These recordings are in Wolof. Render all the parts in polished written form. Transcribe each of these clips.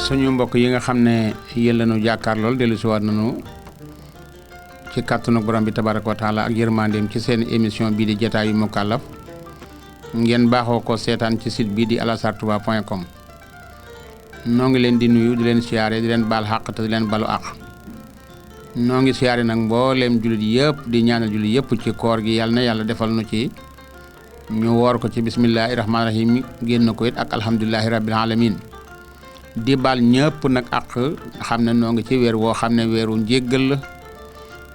suñu mbokk yi nga xam ne yéen lañu jàkkaar lool dellu si waat nañu ci kàttanu borom bi tabaraka wa taala ak yërmandeem ci seen émission bii di jotaayu mukallaf ngeen baaxoo ko seetaan ci site bii di alasartouba.com noo ngi leen di nuyu di leen siyaare di leen baal xàq te di leen balu àq noo ngi siyaare nag mbooleem jullit yëpp di ñaanal jullit yëpp ci koor gi yàlla na yàlla defal nu ci ñu woor ko ci bismillahi rahmaani rahim génn ko it ak alhamdulillahi rabbil alamin di baal ñëpp nag ak xam ne noo ngi ci weer woo xam ne weeru njéggal la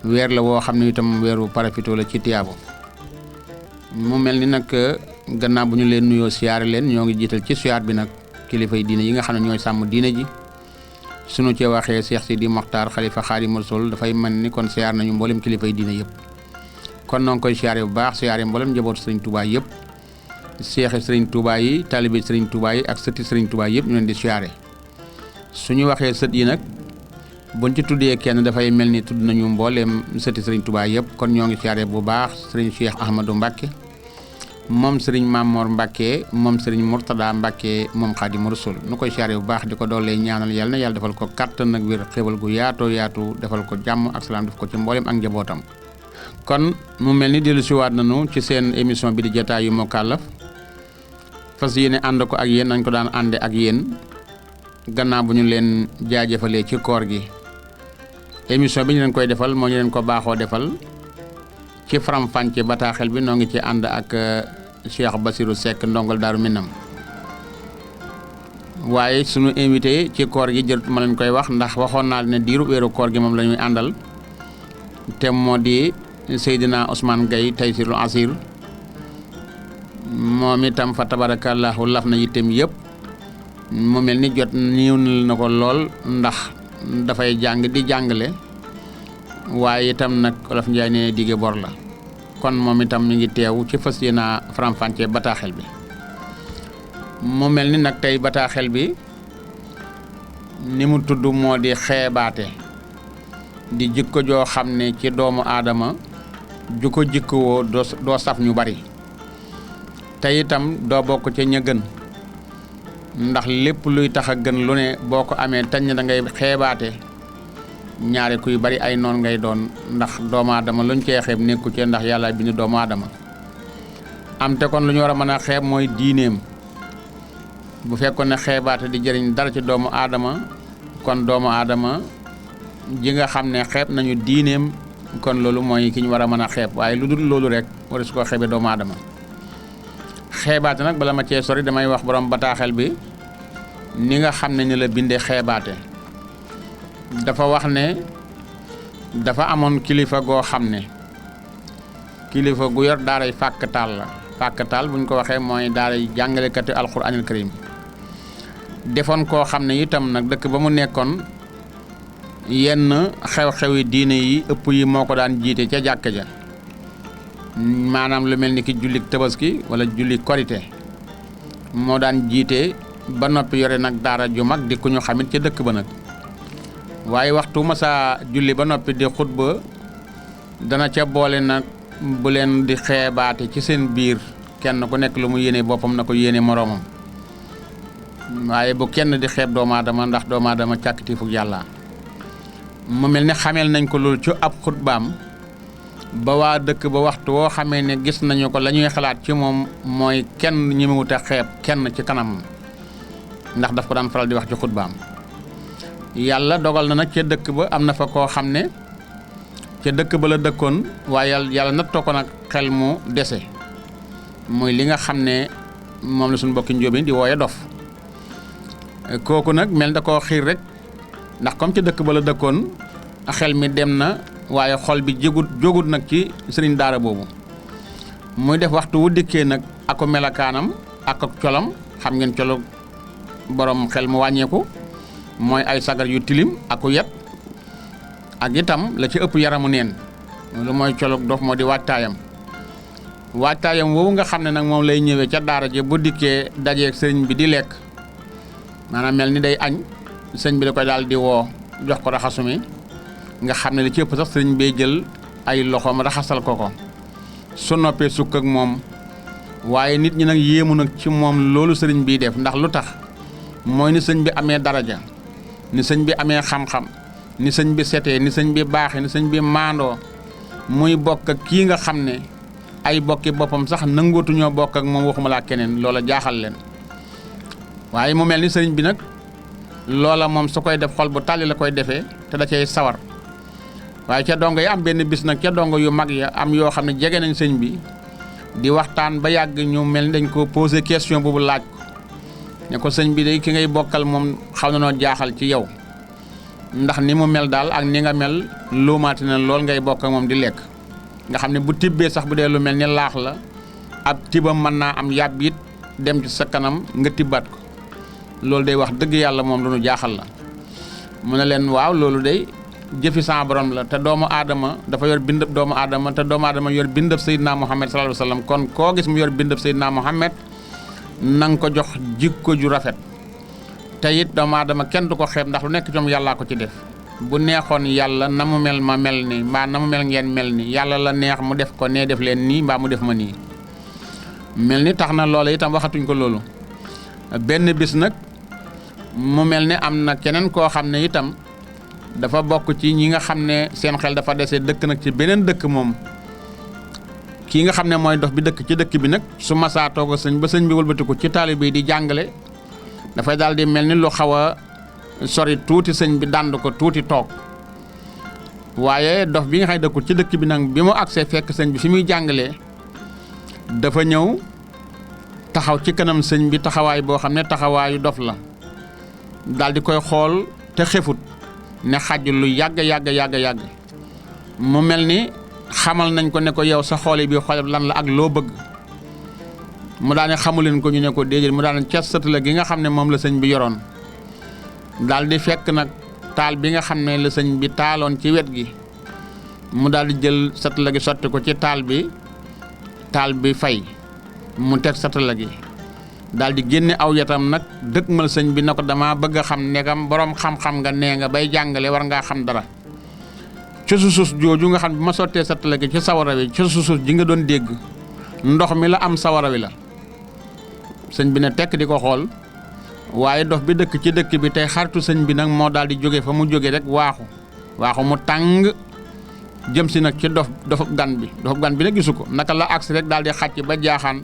weer la woo xam ne itam weeru parafito la ci tiyaabo mu mel ni nag gannaaw bu ñu leen nuyoo siyaare leen ñoo ngi jiital ci siyaar bi nag kilifa yi diine yi nga xam ne ñooy sàmm diine ji sunu ci waxee Cheikh Sidi Mokhtar xalifa Xaadimu Rasuul dafay mel ni kon siyaar nañu mboolem kilifa yi diine yëpp kon noo ngi koy siyaare bu baax siyaare mboolem njabootu Sëriñ Tuubaa yëpp seexi Sëriñ Tuubaa yi taalibe Sëriñ Tuubaa yi ak sëti Sëriñ Tuubaa yëpp ñu leen di siyaare suñu waxee sët yi nag buñ ci tuddee kenn dafay mel ni tudd nañu mbooleem sëti Sëriñ Tuubaa yëpp kon ñoo ngi siyaare bu baax Sëriñ Cheikh Ahmadou Mbacke moom Sëriñ Mamor Mbacke moom Sëriñ Mourtada Mbacke moom Xaadimu Rasuul nu koy siyaare bu baax di ko doolee ñaanal yàlla na yàlla defal ko kàttan ak wér xéwal gu yaatoo yaatu defal ko jàmm ak salaam def ko ci mbooleem ak njabootam kon mu mel ni dellu siwaat nañu ci seen émission bi di jotaayu mukallaf fas yéene ànd ko ak yéen nañ ko daan ànde ak yéen gannaaw bu ñu leen jaajëfalee ci koor gi émission bi ñu leen koy defal moo ñu leen ko baaxoo defal ci faram-fàcce bataaxel bi noo ngi ci ànd ak Cheikh Bassirou Seck ndongol Daaru Minam waaye sunu invité ci koor gi jërut ma leen koy wax ndax waxoon naa ne diiru weeru koor gi moom la ñuy àndal te moo di Seydina Ousmane Gaye Taysirul Asir moom itam fa tabarakallahu laf na yittem yëpp mu mel ni jot niiw na ko lool ndax dafay jàng di jàngale waaye itam nag Olof Njaay nee dige bor la kon moom itam mi ngi teew ci fas yéena faram-fàccee bataaxel bi mu mel ni nag tey bataaxel bi ni mu tudd moo di xeebaate di jikko joo xam ne ci doomu aadama ju ko jikkowoo doo saf ñu bari te itam doo bokk ca ña gën ndax lépp luy tax a gën lu ne boo ko amee tañ da ngay xeebaate ñaare kuy bari ay noon ngay doon ndax doomu aadama luñ cee xeeb nekku ci ndax yàlla bind doomu aadama am te kon lu ñu war a mën a xeeb mooy diineem bu fekkoon ne xeebaate di jëriñ dara ci doomu aadama kon doomu aadama ji nga xam ne xeeb nañu diineem kon loolu mooy ki ñu war a mën a xeeb waaye lu dul loolu rek war su ko xeebee doomu aadama xeebaate nag bala ma cee sori damay wax borom bataaxel bi ni nga xam ne ni la bindee xeebaate dafa wax ne dafa amoon kilifa goo xam ne kilifa gu yor daaray fàkktaal la fàkktaal buñ ko waxee mooy daaray jàngalekati alquranil karim defoon koo xam ne itam nag dëkk ba mu nekkoon yenn xew-xewi diine yi ëpp yi moo ko daan jiite ca jàkka ja maanaam lu mel ni ki julli tabaski wala julli korite moo daan jiite ba noppi yore nag daara ju mag di ku ñu xamit ca dëkk ba nag waaye waxtu masa julli ba noppi di xutba dana ca boole nag bu leen di xeebaate ci seen biir kenn ku nekk lu mu yéene boppam na ko yéene moroomam waaye bu kenn di xeeb doomu aadama ndax doomu aadama càkkitiifug yàlla mu mel ni xameel nañ ko loolu ci ab xutbaam ba waa dëkk ba waxtu woo xamee ne gis nañu ko la ñuy xalaat ci moom mooy kenn ñi mu wut a xeeb kenn ci kanam ndax daf ko daan faral di wax ci xutbaam yàlla dogal na nag ca dëkk ba am na fa koo xam ne ca dëkk ba la dëkkoon waaye yàlla nattoo ko nag xel mu dese muy li nga xam ne moom la suñu mbokki njóobeen di wooye dof kooku nag mel da koo xiir rek ndax comme ca dëkk ba la dëkkoon xel mi dem na waaye xol bi jógut nag ci sëriñ daara boobu muy def waxtu wu dikkee nag ako melakaanam ak colam xam ngeen colo borom xel mu wàññeeku mooy ay sagar yu tilim aku yet ak itam la ci ëpp yaramu neen lu mooy colog dof moo di waajtaayam woowu nga xam ne nag moom lay ñëwee ca daara ji bu dikkee dajeeg sëriñ bi di lekk maanaam mel ni day añ sëriñ bi da koy daal di woo jox ko raxasu mi nga xam ne li ci ëpp sax sëriñ bee jël ay loxoom raxasal ko su noppee sukk ak moom waaye nit ñi nag yéemu nag ci moom loolu sëriñ bii def ndax lu tax mooy ni sëñ bi amee daraja ni sëñ bi amee xam-xam ni sëñ bi setee ni sëñ bi baaxee ni sëñ bi maandoo muy bokk ak kii nga xam ne ay bokki boppam sax nangootuñoo bokk ak moom waxuma laa keneen loola jaaxal leen waaye mu mel ni sëriñ bi nag loola moom su koy def xol bu tàlli la koy defee te da cay sawar waaye ca dongo yi am benn bis nag ca dongo yu mag ya am yoo xam ne jege nañ sëñ bi di waxtaan ba yàgg ñu mel ni dañ ko posé question boobu laaj ko ne ko sëñ bi day ki ngay bokkal moom xaw na noo jaaxal ci yow ndax ni mu mel daal ak ni nga mel luumaati na lool ngay bokk ak moom di lekk nga xam ne bu tibbee sax bu dee lu mel ni laax la ab tibam mën naa am yàbb it dem ci sa kanam nga tibbaat ko loolu day wax dëgg yàlla moom lu nu jaaxal la mu ne leen waaw loolu day jëfi sa borom la te doomu aadama dafa yor bindab doomu aadama te doomu aadama yor bindab Seydina Muhammad sallallahu alayhi wa sallam kon koo gis mu yor bindab Seydina Muhammad na nga ko jox jikko ju rafet te it doomu aadama kenn du ko xeeb ndax lu nekk ci moom yàllaa ko ci def bu neexoon yàlla na mu mel ma mel ni mbaa na mu mel ngeen mel ni yàlla la neex mu def ko nee def leen nii mbaa mu def ma nii mel ni tax na loola itam waxatuñ ko loolu benn bis nag mu mel ni am na keneen koo xam ne itam dafa bokk ci ñi nga xam ne seen xel dafa dese dëkk nag ci beneen dëkk moom kii nga xam ne mooy dox bi dëkk ci dëkk bi nag su masaa toog sëñ ba sëñ bi wëlbatiku ci taalibe yi di jàngale dafay daal di mel ni lu xaw a sori tuuti sëñ bi dànd ko tuuti toog waaye dox bi nga xam ne dëkkul ci dëkk bi nag bi mu agsee fekk sëñ bi fi muy jàngalee dafa ñëw taxaw ci kanam sëñ bi taxawaay boo xam ne taxawaayu dof la daal di koy xool te xefut ne xaj lu yàgg mu mel ni xamal nañ ko ne ko yow sa xoole bi xool lan la ak loo bëgg mu daane xamuleen ko ñu ne ko déedéet mu daane ca sët la gi nga xam ne moom la sëñ bi yoroon daal di fekk nag taal bi nga xam ne la sëñ bi taaloon ci wet gi mu daal di jël sët la gi sotti ko ci taal bi fay mu teg sët la gi daal di génne aw yatam nag dëkkmal sëñ bi na ko dama bëgg a xam nekam boroom xam-xam nga nee nga bay jàngale war ngaa xam dara ci suus jooju nga xam bi ma sottee sët la gi ci sawara wi ci suus ji nga doon dégg ndox mi la am sawara wi la sëñ bi ne tekk di ko xool waaye dof bi dëkk ci dëkk bi tey xaritu sëñ bi nag moo daal di jóge fa mu jóge rek waaxu mu tàng jëm si nag ci dofu gan bi nag gisu ko naka la agsi rek daal di xàcc ba jaaxaan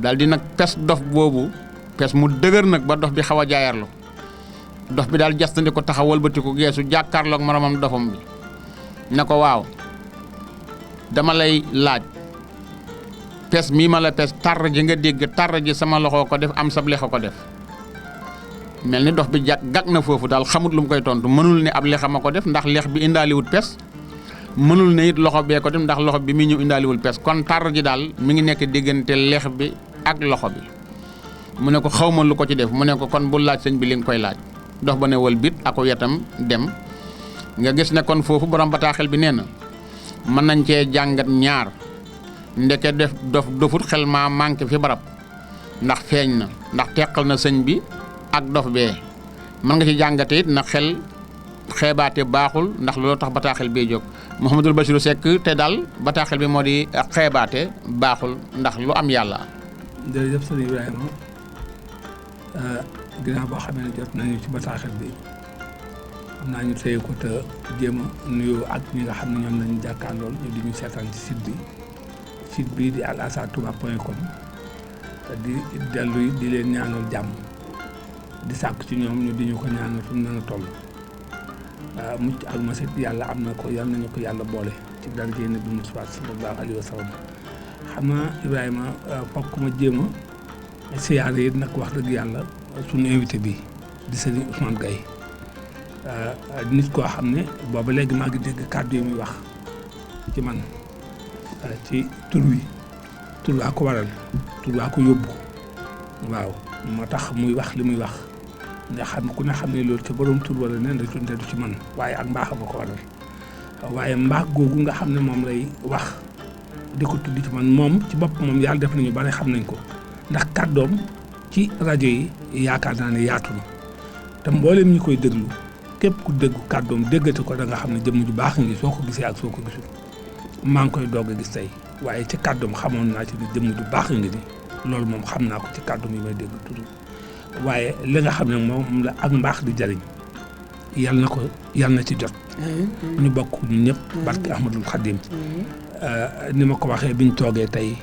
daal di nag pes dof boobu pes mu dëgër nag ba dof bi xaw a jaayarlu dof bi daal jastandi ko taxaw wëlbati ko geesu jàkkaarloog moromam dofam bi ne ko waaw dama lay laaj pes mii ma la pes tar ji nga dégg tar ji sama loxo ko def am sab lexa ko def mel ni dox bi gàgg na foofu daal xamut lu mu koy tontu mënul ne ab lexa ma ko def ndax lex bi indaaliwut pes mënul ne it loxo bee ko def ndax loxo bi muy ñëw indaaliwul pes kon tar ji daal mi ngi nekk diggante lex bi ak loxo bi mu ne ko xawma lu ko ci def mu ne ko kon bu laaj sëñ bi li nga koy laaj dox ba ne wal bit ako yetam dem nga gis ne kon foofu borom bataaxel bi nee na mën nañ cee jàngat ñaar ndeke dofut xel maa manqué fi barab ndax feeñ na ndax teqal na sëñ bi ak dof bee mën nga ci jàngate it na xel xeebaate baaxul ndax loolu tax bataaxel bee jóg Mouhamadul Bachirou Seck te daal bataaxel bi moo di xeebaate baaxul ndax lu am yàlla. jërëjëf sëñ Ibrahima ginnaaw boo xamee ne jot nañu ci bataaxel bi xam naa ñu téye ko te jéem a nuyoo ak ñi nga xam ne ñoom lañu jàkkaarlool ñu di ñu seetaan ci site bii di alazhartouba.com di dellu di leen ñaanal jàmm di sàkk ci ñoom ñu di ñu ko ñaanal fu mu mën a toll mucc ak masit yàlla am na ko yal nañu ko yàlla boole ci daraja Nabi Mustafa sallallahu alayhi wa sallam xam naa Ibrahima fokk ma jéem a siyaare yi nag wax dëgg yàlla suñu invité bi di Serigne Ousmane Gaye nit koo xam ne booba léegi maa ngi dégg kàddu yi muy wax ci man ci tur waa ko waral tur waa ko yóbbu waaw moo tax muy wax li muy wax nga xam ku ne xam ne loolu ci borom tur wala nen rek du ci man waaye ak mbaax ma ko waral waaye mbaax googu nga xam ne moom lay wax di ko tudd ci man moom ci bopp moom yàlla def nañu bari xam nañ ko ndax kàddoom ci rajo yi yaakaar naa ne yaatu na te mboolem ñi koy déglu képp ku déggu kàddoom déggate ko da nga xam ne jëmm ju baax ngi soo ko gisee ak soo ko gisul maa ngi koy doog a gis tey waaye ci kàddoom xamoon naa ci ne jëmm ju baax ngi ni loolu moom xam naa ko ci kàddoom yi may dégg toujours waaye li nga xam ne moom la ak mbaax di jariñ yal na ci jot ñu bokk ñu ñëpp barke Ahmadul Xadim ni ma ko waxee biñ toogee tey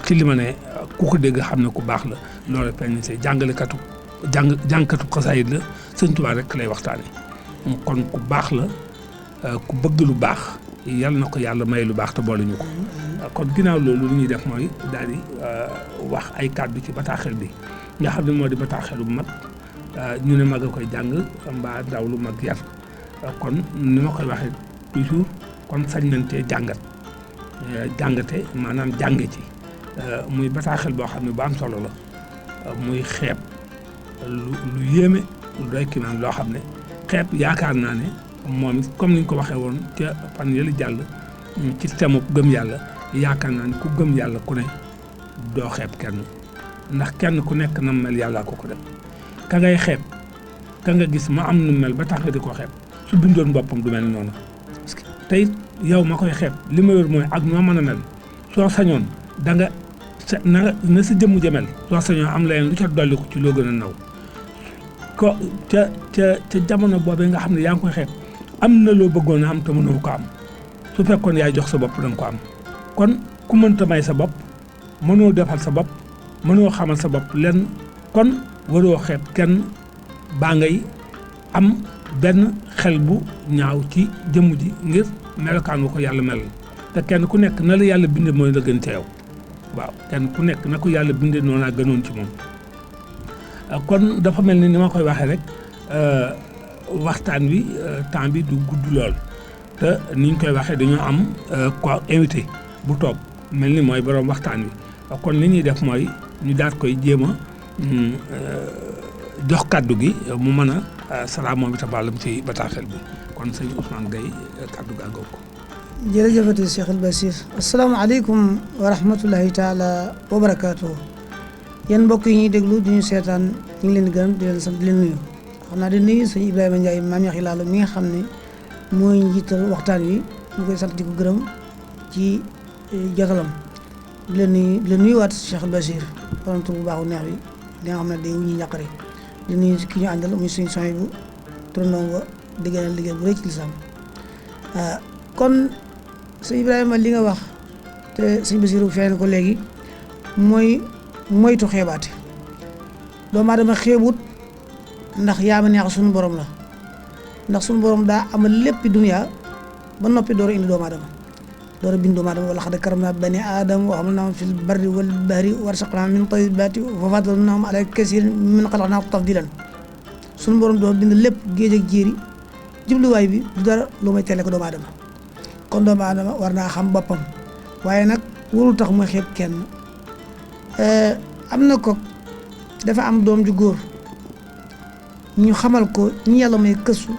ci li ma ne ku ko dégg xam ne ku baax la loolu peñ see jàngkatu xasaayid la Sëñ Tuubaa rek lay waxtaane kon ku baax la ku bëgg lu baax yal na ko yàlla may lu baax te boole ñu ko kon ginnaaw loolu li ñuy def mooy daal di wax ay kàddu ci bataaxel bi nga xam ne moo di bataaxelu bu mag ñu ne mag a koy jàng mbaa ndaw lu mag yar kon ni ma koy waxee toujours kon sañ nañ cee jàngate maanaam jànge ci muy bataaxel boo xam ne bu am solo la muy xeeb lu yéeme lu doy kii maanaam loo xam ne xeeb yaakaar naa ne moom comme ni ñu ko waxee woon ca fan yële jàll ci thème gëm yàlla yaakaar naa ne ku gëm yàlla ku ne doo xeeb kenn ndax kenn ku nekk na mel yàllaa ko def ka ngay xeeb ka nga gis ma am nu mel ba tax nga di ko xeeb su bindoon boppam du mel noonu tey yow ma koy xeeb li ma yor mooy ak noo mën a mel soo sañoon da nga na sa jëmmu jëmel soo sañoon am leneen lu ca dolli ko ci loo gën a naw ko ca jamono boobee nga xam ne yaa ngi koy xeeb am na loo bëggoon a am te mënoo ko am su fekkoon yaay jox sa bopp da nga ko am kon ku mënta may sa bopp mënoo defal sa bopp mënoo xamal sa bopp lenn kon waroo xeeb kenn baa ngay am benn xel bu ñaaw ci jëmm ji ngir melokaan wu ko yàlla mel te kenn ku nekk na la yàlla binde mooy la gën ca yow waaw kenn ku nekk na ko yàlla binde noonu laa gënoon ci moom kon dafa mel ni ma koy waxee rek waxtaan wi temps bi du gudd lool te ni ñu koy waxee dañoo am ko invité bu toog mel ni mooy borom waxtaan wi kon li ñuy def mooy ñu daal koy jéem a jox kàddu gi mu mën a salaam moom itam baalam ci bataaxel bi kon sëñ Ousmane Gueye kàddu gaa ngoog ko. jërëjëfati Cheikh El Bachir asalaamaaleykum wa rahmatullahi taala wa barakaatuhu yéen mbokk yi ñuy déglu di ñu seetaan ñu ngi leen di gërëm di leen sant di leen nuyu xam naa di nuyu sëñ Ibrahima Ndiaye maam Yaxi Laalo mi nga xam ne mooy njiital waxtaan wi ñu koy sant di ko gërëm ci jotalam di leen nuyuwaat Cheikh El Bachir borom tur bu baaxu neex bi li nga xam ne day wuñu ñàqare di nuyu ki ñu àndal muy suñu soñ bu turandoo ba diggante liggéey bu rëy ci lislaam kon sëñ Ibrahima li nga wax te sëñ Basiru feeñ ko léegi mooy moytu xeebaate doomu aadama xeebut ndax yaa ma neex suñu borom la ndax suñu borom daa amal léppi duniyaa ba noppi door a indi doomu aadama door a bind doomu aadama wala xad karamnaa bani aadama wa hamalnaahum fil barri wal bahri wa razaqnaahum min tayyibaati wa faddalnaahum alaa kasiirin mimman xalaqnaa tafdiilan suñu borom doo bind lépp géej ak jéeri jubluwaay bi du dara lu may tele ko doomu aadama kon doomu aadama war naa xam boppam waaye nag warul tax muy xeeb kenn am na ko dafa am doom ju góor ñu xamal ko ñi yàlla may këstu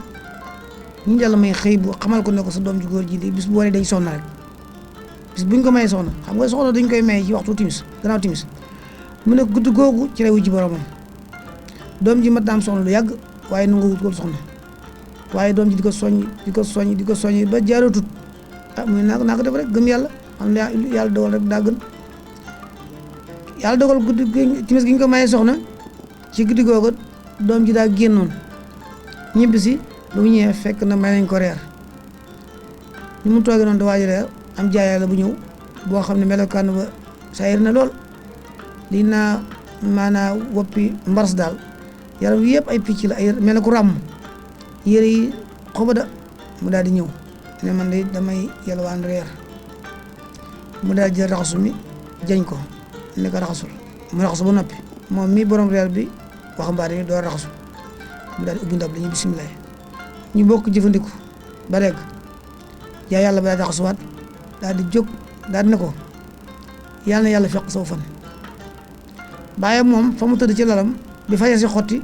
ñi yàlla may xëy bu xamal ko ne ko sa doom ju góor ji di bis bu waree dañ soxna rek bis buñ ko mayee soxna xam nga soxna dañ koy maye ci waxtu timis gannaaw timis mu ne guddi googu ci rewu ji boromam doom ji mat na am soxna lu yàgg waaye nu nga wut ko soxna waaye doom ji di ko soññ ba jaaratut muy naa ko def rek gëm yàlla xam ne yàlla dogal rek daa gën yàlla dogal guddi timis gi ñu ko mayee soxna ci guddi googu doom ji daa génnoon ñibbi si bu mu ñëwee fekk na may nañ ko reer ñu mu toogee noonu da waaj reer am jaayaale bu ñëw boo xam ne melokaan ba sayir na lool lii naa maanaa woppi mbaras daal yaram wi yëpp ay picc la ay mel na ku ràmm yére yi xobada mu daal di ñëw ne man de damay yalwaan reer mu daal jël raxasu mi jañ ko ne ko raxasul mu raxasu ba noppi moom mi borom reer bi waxambaane yi door raxasu mu daal di ubbi ndab li ñu bisimilah ñu bokk jëfandiku ba rek yaa yàlla ba daal di raxasuwaat daal di jóg daal di ne ko yàlla na yàlla fekk saw fan bàyyi moom fa mu tëdd ci lalam bi fa yasi xotti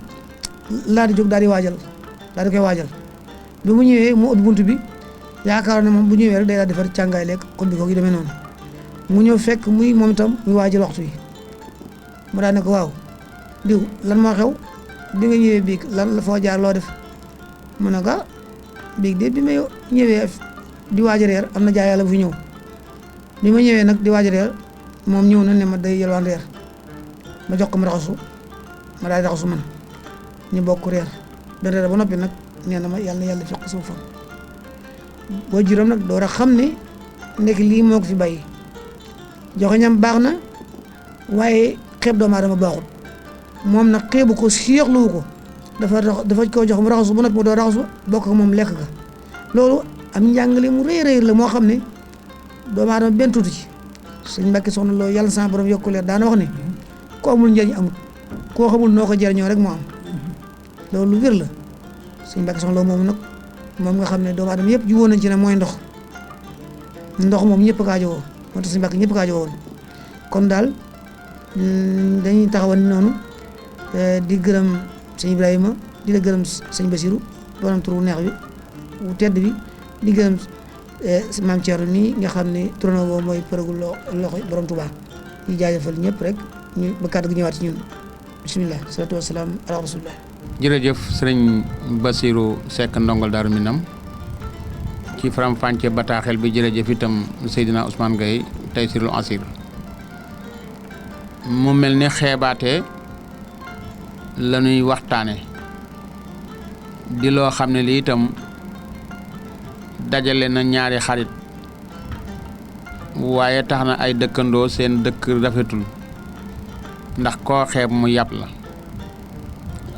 laa di jóg daal di koy waajal bi mu ñëwee mu ubbi bunt bi yaakaar ne moom bu ñëwee rek day daal defar càngaay lekk xubbi ko gi demee noonu mu ñëw fekk muy moom itam muy waajal waxtu yi mu daal ne ko waaw diw lan moo xew bi nga ñëwee biig lan la foo jaar loo def mu ne ko biig de bi may ñëwee di waaj reer am na jaay yàlla bu fi ñëw bi ma ñëwee nag di waaj reer moom ñëw na ne ma day yelwaan reer ma jox ko ma raxasu ma daal di raxasu man ñu bokk reer da reer ba noppi nag nee na ma yàlla na yàlla fekk sama fan waajuram nag door a xam ne nekk lii moo ko fi bàyyi joxe ñam baax na waaye xeeb doomu aadama baaxul moom nag xeebu ko séexluwu ko dafa ko jox mu raxasu ba noppi mu doo raxasu bokk ak moom lekk ga loolu am njàngale mu rëy rëy la moo xam ne doomu aadama benn tuuti ci sëñ Mbàkke soxna loolu yàlla sama borom yokku leer daana wax ne ko amul njëriñ amul koo xamul noo ko jëriñoo rek moo am loolu lu wér la sëñ Mbàkke soxna loolu moom nag moom nga xam ne doomu aadama yëpp juwoon nañ ci ne mooy ndox moom ñëpp kaa jowoo moo tax sëñ Mbàkke ñëpp kaa jowoon kon daal dañuy taxawal noonu di gërëm sëñ Ibrahima di la gërëm sëñ Basiru borom turu neex bi wu tedd bi di gërëm maam Thierno nii nga xam ne turandoo boobu mooy përëgu loxo borom Tuubaa di jaajëfal ñëpp rek ñu ba kàddu gi ñëwaat ci ñun bisimilah salaatu wasalaam ala rasulillah. jërëjëf sëriñ Basiru Seck ndongol Daaru Minam ci faram-fàcce bataaxel bi jërëjëf itam Seydina Ousmane Gaye Taysirul Asir mu mel ni xeebaate la ñuy waxtaane di loo xam ne li itam dajale na ñaari xarit waaye tax na ay dëkkandoo seen dëkk rafetul ndax koo xeeb mu yàpp la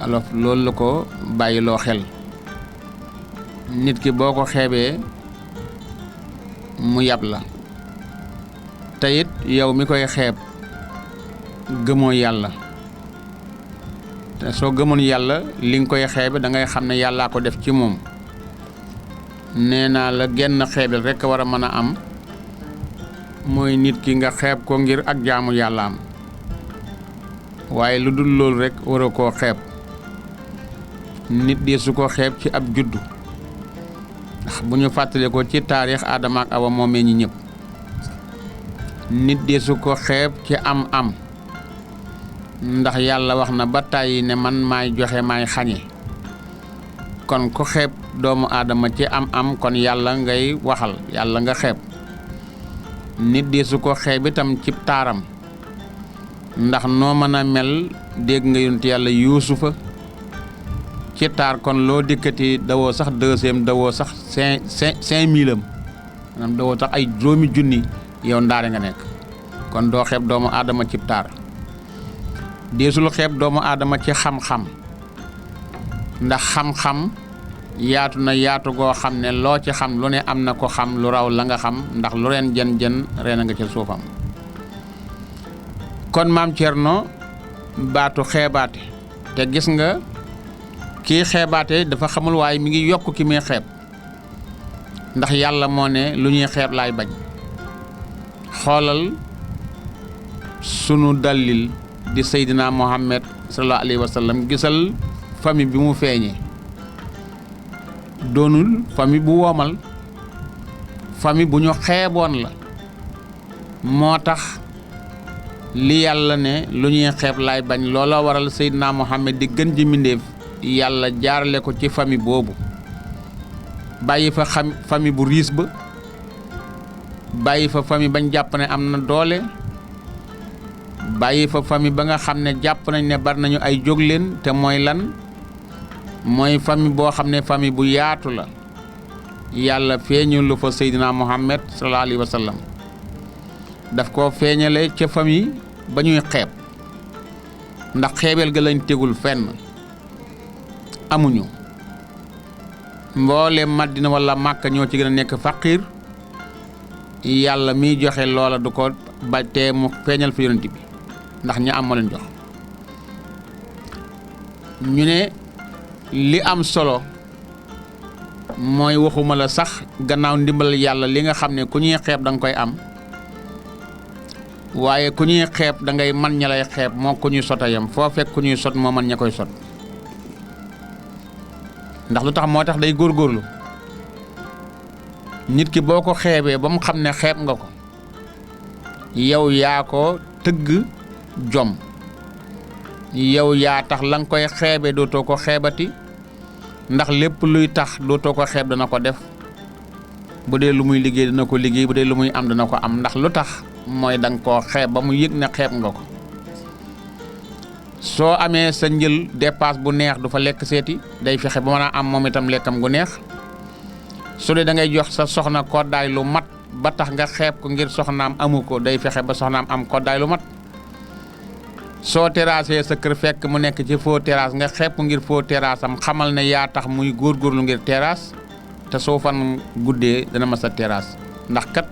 alors loolu la ko bàyyiloo xel nit ki boo ko xeebee mu yàpp la te it yow mi koy xeeb gëmoo yàlla te soo gëmoon yàlla li nga koy xeebe da ngay xam ne yàllaa ko def ci moom nee naa la genn xeebel rekk war a mën a am mooy nit ki nga xeeb ko ngir ak jaamu yàlla am waaye lu dul loolu rekk waroo koo xeeb nit di su ko xeeb ci ab juddu ndax bu ñu fàttale ko ci taarix Aadama ak Awa moomee ñi ñëpp nit di su ko xeeb ci am ndax yàlla wax na ba tàyyi ne man maay joxe maay xañe kon ku xeeb doomu aadama ci am kon yàlla ngay waxal yàlla nga xeeb nit di su ko xeeb itam ci taaram ndax noo mën a mel dégg nga yonent yàlla yuusufa ci taar kon loo dikkati dawoo sax deuxième dawoo sax cinq mille am maanaam dawoo sax ay juróomi junni yow ndaare nga nekk kon doo xeeb doomu aadama ci taar deesul xeeb doomu aadama ci xam-xam ndax xam-xam yaatu na yaatu goo xam ne loo ci xam lu ne am na ko xam lu raw la nga xam ndax lu reen jën reen a nga ca suufam kon maam Thierno baatu xeebaate te gis nga kii xeebaate dafa xamul waaye mi ngi yokk ki muy xeeb ndax yàlla moo ne lu ñuy xeeb laay bañ xoolal sunu dalil di Seydina Muhammad sallallahu alayhi wa sallam gisal famille bi mu feeñee doonul famille bu woomal famille bu ñu xeeboon la moo tax li yàlla ne lu ñuy xeeb laay bañ loola waral Seydina Muhammad di gën ji mbindéef yàlla jaarale ko ci famille boobu bàyyi fa famille bu riis ba bàyyi fa famille bañ jàpp ne am na doole bàyyi fa famille ba nga xam ne jàpp nañ ne bari nañu ay jóg leen te mooy lan mooy famille boo xam ne famille bu yaatu la yàlla feeñu lu fa Seydina Muhammad sallallahu alayhi wa sallam daf ko feeñale ca famille ba ñuy xeeb ndax xeebeel ga lañ tegul fenn amuñu mbooleem Madina wala Màkka ñoo ci gën a nekk faqiir yàlla miy joxe loola du ko ba tee mu feeñal fi yonent bi ndax ña am moo leen jox ñu ne li am solo mooy waxuma la sax gannaaw ndimbal yàlla li nga xam ne ku ñuy xeeb da nga koy am waaye ku ñuy xeeb da ngay man ña lay xeeb moo ku ñuy sotayam foo fekk ku ñuy sot moo man ña koy sot ndax lu tax moo tax day góorgóorlu nit ki boo ko xeebee ba mu xam ne xeeb nga ko yow yaa ko tëgg jom yow yaa tax la nga koy xeebe dootoo ko xeebati ndax lépp luy tax dootoo ko xeeb dana ko def bu dee lu muy liggéey dana ko liggéey bu dee lu muy am dana ko am ndax lu tax mooy danga koo xeeb ba mu yëg ne xeeb nga ko soo amee sa njël dépasse bu neex du fa lekk seeti day fexe ba mën a am moom itam lekkam gu neex su dee da ngay jox sa soxna koddaay lu mat ba tax nga xeeb ko ngir soxnaam amu ko day fexe ba soxnaam am koddaay lu mat soo terrassé sa kër fekk mu nekk ci faux terrasse nga xeeb ko ngir faux terrasse am xamal ne yaa tax muy góorgóorlu ngir terrasse te soo fan guddee dana mas a terrasse ndax kat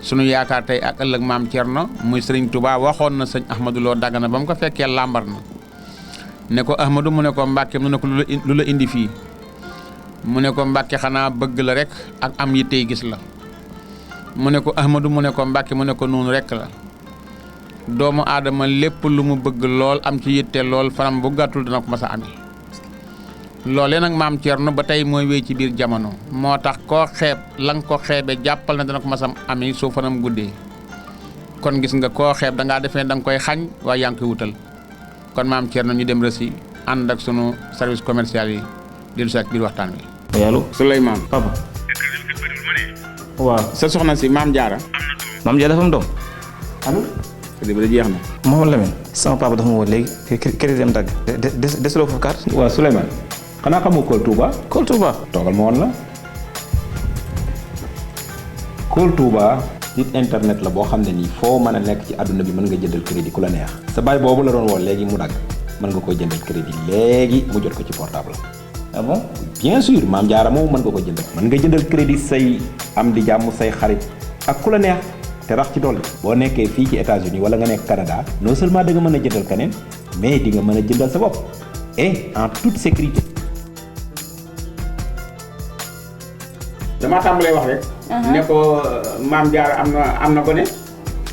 sunu yaakaar tey ak ëllëg maam Thierno muy Serigne Touba waxoon na sëñ Ahmadou Lo Dagana ba mu ko fekkee lambar na ne ko Ahmadou mu ne ko Mbàkke mu ne ko lu la indi fii mu ne ko Mbàkke xanaa bëgg la rek ak am yittey gis la mu ne ko Ahmadou mu ne ko Mbàkke mu ne ko noonu rek la doomu aadama lépp lu mu bëgg lool am ci yitte lool fanam bu gàttul dana ko mas a amee loolee nag maam Thierno ba tey mooy wéy ci biir jamono moo tax koo xeeb la nga ko xeebe jàppal na dana ko mas a amee soo fanam guddee kon gis nga koo xeeb da ngaa defee da nga koy xañ waaye yaa ngi koy wutal kon maam Thierno ñu dem rësi ànd ak sunu service commercial yi dellu si ak biir waxtaan wi. allo Souleymane papa. waaw. sa soxna si maam Diarra. maam Diarra dafa am doom. allo. crédit bi da jeex na. Mouhamadou Lamine. sama papa dafa ma woo léegi. crédit dem dagg. desuloo foofu carte. waaw Souleymane xanaa xamoo Kool Touba. Kool Touba. toogal ma woon la. Kool Touba site internet la boo xam ne nii foo mën a nekk ci àdduna bi mën nga jëndal crédit ku la neex. sa baay boobu la doon woo léegi mu dagg mën nga koy jëndal crédit léegi mu jot ko ci portable. ah bon. bien sûr maam Diarra moom mën nga ko jëndal. mën nga jëndal crédit say am di jàmm say xarit ak ku la neex te rax ci dolli. boo nekkee fii ci États-Unis wala nga nekk Canada non seulement da nga mën a jëndal keneen mais di nga mën a jëndal sa bopp et en toute sécurité. damaa tàmbalee wax rek. ne ko maam Diarra am na ko ne.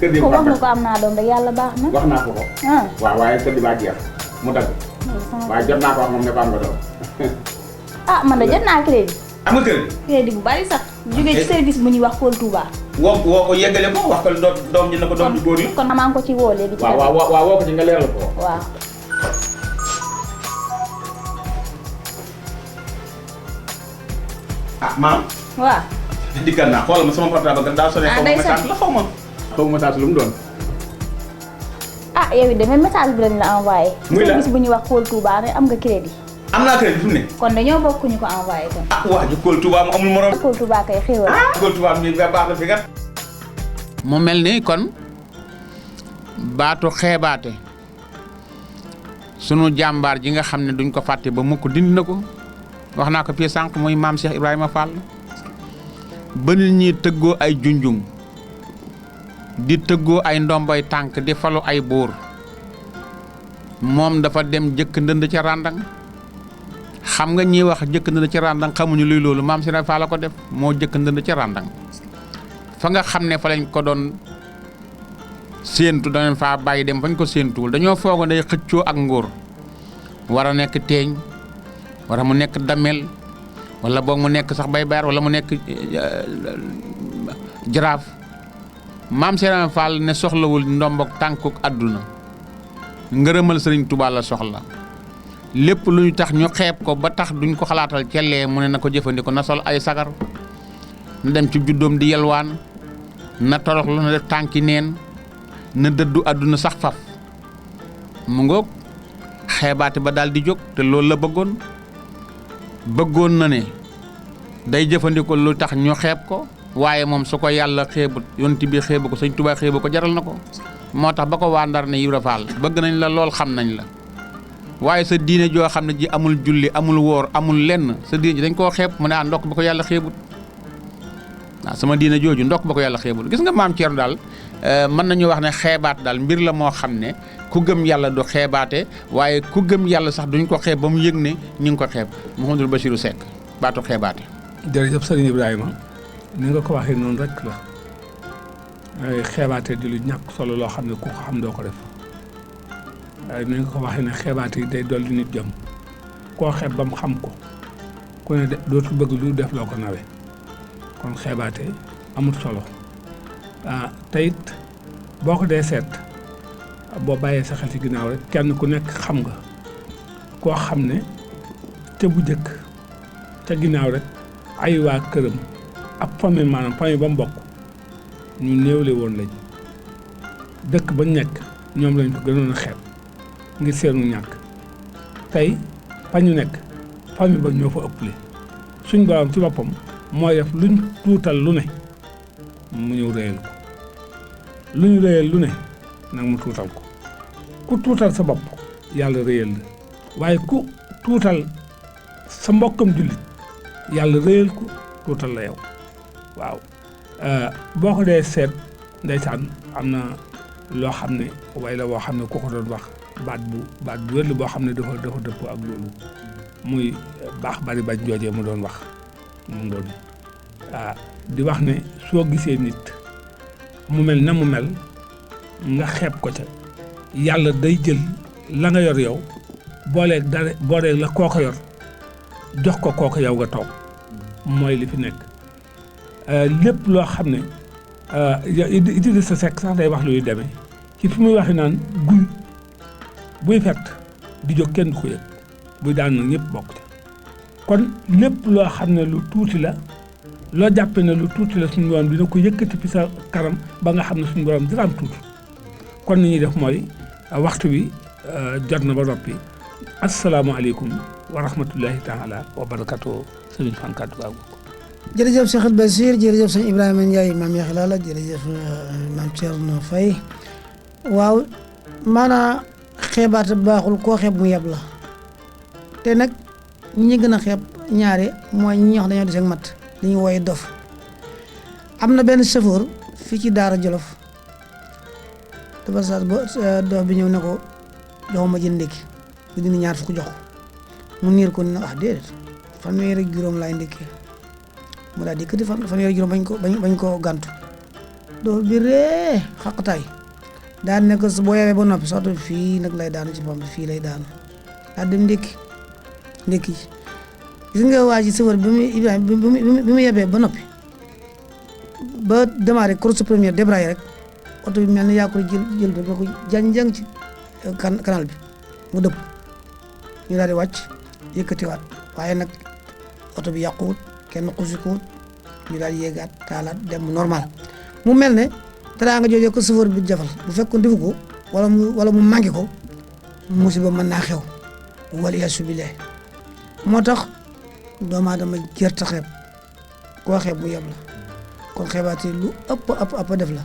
kër gi ko wax nga ko am naa doom rek yàlla baax na. wax naa ko ko. waaw waaye kër gi baa jeex mu dagg. waaye jot naa ko wax moom ne ko am nga doom. ah man de jot naa crédit. am nga crédit. crédit bu bari sax. jógee ci service bu ñuy wax Kool Touba. woo ko yeggale ko wax ko doom ji na ko doom ji góor la. kon maa ngi ko ci woo léegi. ci waaw woo ko ci nga leeral ko. waaw. maam. waaw. dikkal naa xoolal ma sama portable nga daa sonné. day sonné la xaw ma message lu mu doon. ah yow it demee message bi lañ la envoyé. muy la service bu ñuy wax Kool Touba ne am nga crédit. am naa crédit fi mu ne. kon dañoo bokk ñu ko envoyé kon. waa ji Kool Touba mu amul morom. Kool Touba kay xéwal. Kool Touba mi baax na fi kat. mu mel ni kon baatu xeebaate sunu jàmbaar ji nga xam ne duñ ko fàtte ba mukk dindi na ko wax naa ko fii sànq muy maam Cheikh Ibrahima Fall ba nit ñi tëggoo ay junjung di tëggoo ay ndomboy tànk di falu ay buur moom dafa dem jëkk ndënd ca ràndang xam nga ñiy wax jëkk ndënd ca ràndang xamuñu luy loolu maam Cheikh Fall la ko def moo jëkk ndënd ca ràndang fa nga xam ne fa lañ ko doon séentu dañu faa bàyyi dem fañ ko séentuwul dañoo foogoon day xëccoo ak nguur war a nekk teeñ wala mu nekk damel wala boog mu nekk sax bay bayar wala mu nekk jaraaf maam Serigne Fall ne soxlawul ndombok tànkuk àdduna ngërëmal Sëriñ Tuubaa la soxla lépp lu ñu tax ñu xeeb ko ba tax duñ ko xalaatal cellee mu ne na ko jëfandikoo na sol ay sagar na dem ci juddoom di yelwaan na toroxlu na def tànki neen na dëddu àdduna sax faf mu ngoog xeebaate ba daal di jóg te loolu la bëggoon na ne day jëfandikoo lu tax ñu xeeb ko waaye moom su ko yàlla xeebut yonti bi xeebu ko Sëñ Tuubaa xeebu ko jaral na ko moo tax ba ko waa Ndar ne Ibra Fall bëgg nañ la lool xam nañ la waaye sa diine joo xam ne ji amul julli amul wóor amul lenn sa diine ji dañ koo xeeb mu ne ndokk ba ko yàlla xeebut waaw sama diine jooju ndokk ba ko yàlla xeebut gis nga maam Thierno daal mën nañu wax ne xeebaat daal mbir la moo xam ne ku gëm yàlla du xeebaate waaye ku gëm yàlla sax duñ ko xeeb ba mu yëg ne ñu ngi ko xeeb Mouhamadou Bachirou Seck baatu xeebaate. jërëjëf sëriñ Ibrahima ni nga ko waxee noonu rek la xeebaate di lu ñàkk solo loo xam ne ku ko xam doo ko def waaye ni nga ko waxee ne xeebaate yi day dolli nit jom koo xeeb ba mu xam ko ku ne dootul bëgg lu def loo ko nawe kon xeebaate amul solo te it boo ko dee seet boo bàyyee sa xel ci ginnaaw rek kenn ku nekk xam nga koo xam ne te bu jëkk ca ginnaaw rek ay waa këram ab famille maanaam famille ba mu bokk ñu néewle woon lañ dëkk ba nekk ñoom lañ ko gënoon a xeeb ngir seenu ñàkk tey fa ñu nekk famille ba ñoo fa ëppale suñ borom ci boppam mooy def luñ tuutal lu ne mu ñëw réyal ko lu ñu réyal lu ne nag mu tuutal ko ku tuutal sa bopp yàlla réyal la waaye ku tuutal sa mbokkam jullit yàlla réyal ko tuutal la yow waaw boo ko dee seet ndeysaan am na loo xam ne way la boo xam ne ku ko doon wax baat bu wér la boo xam ne dafa dëppoo ak loolu muy baax bari bañ joojee mu doon wax mu ngoon di wax ne soo gisee nit mu mel na mu mel nga xeeb ko ca yàlla day jël la nga yor yow booleeg la kooko yor jox ko kooko yow nga toog mooy li fi nekk lépp loo xam ne Idrissa Seck sax day wax luy demee ci fi muy waxe naan guy buy fett di jóg kenn du ko yëg buy daan nag ñëpp bokk ci kon lépp loo xam ne lu tuuti la loo jàppe ne lu tuuti la suñu borom dina ko yëkkati fi sa kanam ba nga xam ne suñu borom dina am tuuti kon ni ñuy def mooy waxtu bi jot na ba noppi asalaamaaleykum wa rahmatullahi taala wa barakatuh sëriñ Fankatu Baabu. jërëjëf Cheikh El Bachir jërëjëf sëñ Ibrahima Ndiaye maam Yaxya Lalla jërëjëf maam Thierno Faye waaw maanaa xeebaate baaxul koo xeeb mu yeb la te nag ñi gën a xeeb ñaare mooy ñi wax dañoo des ak mat li ñu wooye dof am na benn chauffeur fii ci Daara Jolof dafa sax ba dof bi ñëw ne ko joxuma jën ndékki bi dina ñaar fukk jox ko mu niir ko ne wax déedéet fanweer ak juróom laay ndékkee mu daal di këti fanweer ak juróom bañ ko gàntu dof bi ree xaqataay daan ne ko boo yewee ba noppi soto fii nag lay daanu ci pam bi fii lay daanu daal dem ndékki gis nga waa ji sëwër bi mu yebee ba noppi ba démarré course première débraillé rek oto bi mel ni yaa koy jël rek nga ko jàng ci canal bi mu dëpp ñu daal di wàcc yëkkatiwaat waaye nag oto bi yàquwut kenn xusikuwut ñu daal di yéegaat taalaat dem normal mu mel ne dara nga joojee ko chauffeur bi jafal bu fekkoon defu ko wala mu manqué ko musiba mën naa xew waliyaasu billaah moo tax doomu aadama jërta xeeb koo xeeb mu yeb la kon xeebaate lu ëpp def la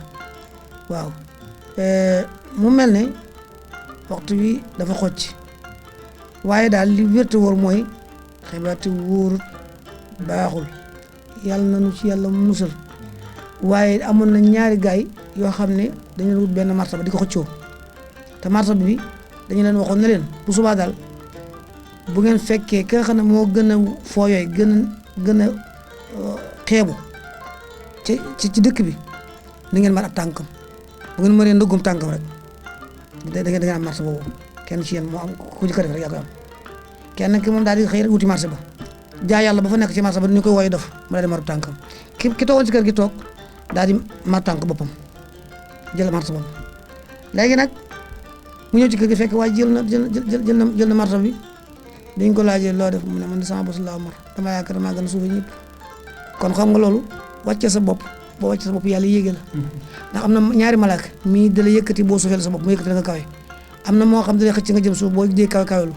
waaw mu mel ne waxtu wi dafa xocc waaye daal li wérte wóor mooy xeebaate wóorut baaxul yàlla nañu ci yàlla musal waaye amoon na ñaari gaay yoo xam ne dañu wut benn martaba di ko xëccoo te martaba bi dañu leen waxoon ne leen bu subaa daal bu ngeen fekkee ki nga xam ne moo gën a fooyooy gën a xeebu ci dëkk bi da ngeen mar ab tànkam bu ngeen mënee ndëggum tànkam rek da ngeen am marché boobu kenn ci yéen moo am ku ci ko def rek yaa koy am kenn ki moom daal di xëy rek wuti marché ba jaay yàlla ba fa nekk ci marché ba ñu koy wooye dof mu daal di marub tànkam ki toogoon ci kër gi toog daal di mar tànk boppam jël marché boobu léegi nag mu ñëw ci kër gi fekk waaye jël na marché bi dañ ko laajee loo def mu ne man sama bos laa mar dama yaakaar maa gën a suufe ñëpp kon xam nga loolu wàcce sa bopp boo wàcce sa bopp yàlla yéege la ndax am na ñaari malaaka mii da la yëkkati boo suufee sa bopp mu yëkkati la nga kawe am na moo xam da lay xëcc nga jëm suuf boo dee kawe kawelu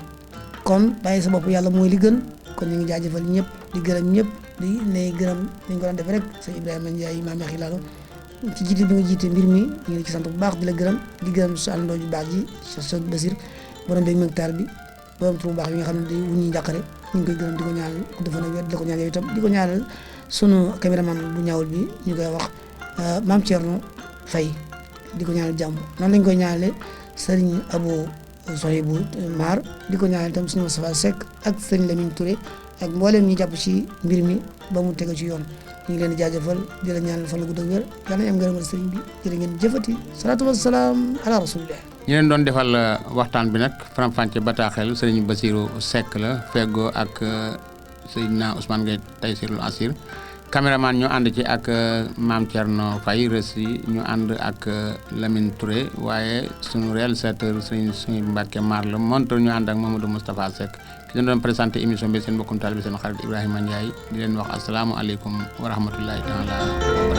kon bàyyi sa bopp yàlla mooy li gën kon ñu ngi jaajëfal ñëpp di gërëm ñëpp di ne gërëm nañ ko daan defee rek sëñ Ibrahima Ndiaye maam Yaxya Lalla ci jiite bi nga jiite mbir mi ñu ngi ci sant bu baax di la gërëm di gërëm sa àndoo ju baax ji Cheikh Basir borom beeg mectar bi borom tur bu baax bi nga xam ne day wuñuy njàqare ñu ngi koy gërëm di ko ñaanal ku defa nag wet di ko ñaanal yow itam di ko ñaanal sunu caméraman bu ñaawul bi ñu koy wax Maam Thierno Faye di ko ñaanal jàmm noonu lañ koy ñaanale Serigne Abou Sohibou Mar di ko ñaanal itam suñu Moustapha Seck ak Serigne Lamine Touré ak mboolem ñi jàpp ci mbir mi ba mu tege ci yoon ñu ngi leen di jaajëfal di la ñaanal fan la gudd ak wér yàlla nañ am ngërëmal Serigne bi jërë ngeen jëfati salaatu wassalaam ala rasulillah. ñu leen doon defal waxtaan bi nag faram-fàcce bataaxel Serigne Bassirou Seck la feggoo ak Seydina Ousmane Gueye Taysirul Asir caméraman ñu ànd ci ak Maam Thierno Faye rësi ñu ànd ak Lamine Touré waaye sunu réalisateur Serigne Mbacke Mar la monteur ñu ànd ak Mamadou Moustapha Seck ki leen doon présenté émission bi seen mbokkum taalibe seen xarit Ibrahima Ndiaye di leen wax asalaamualeykum wa rahmatullahi taala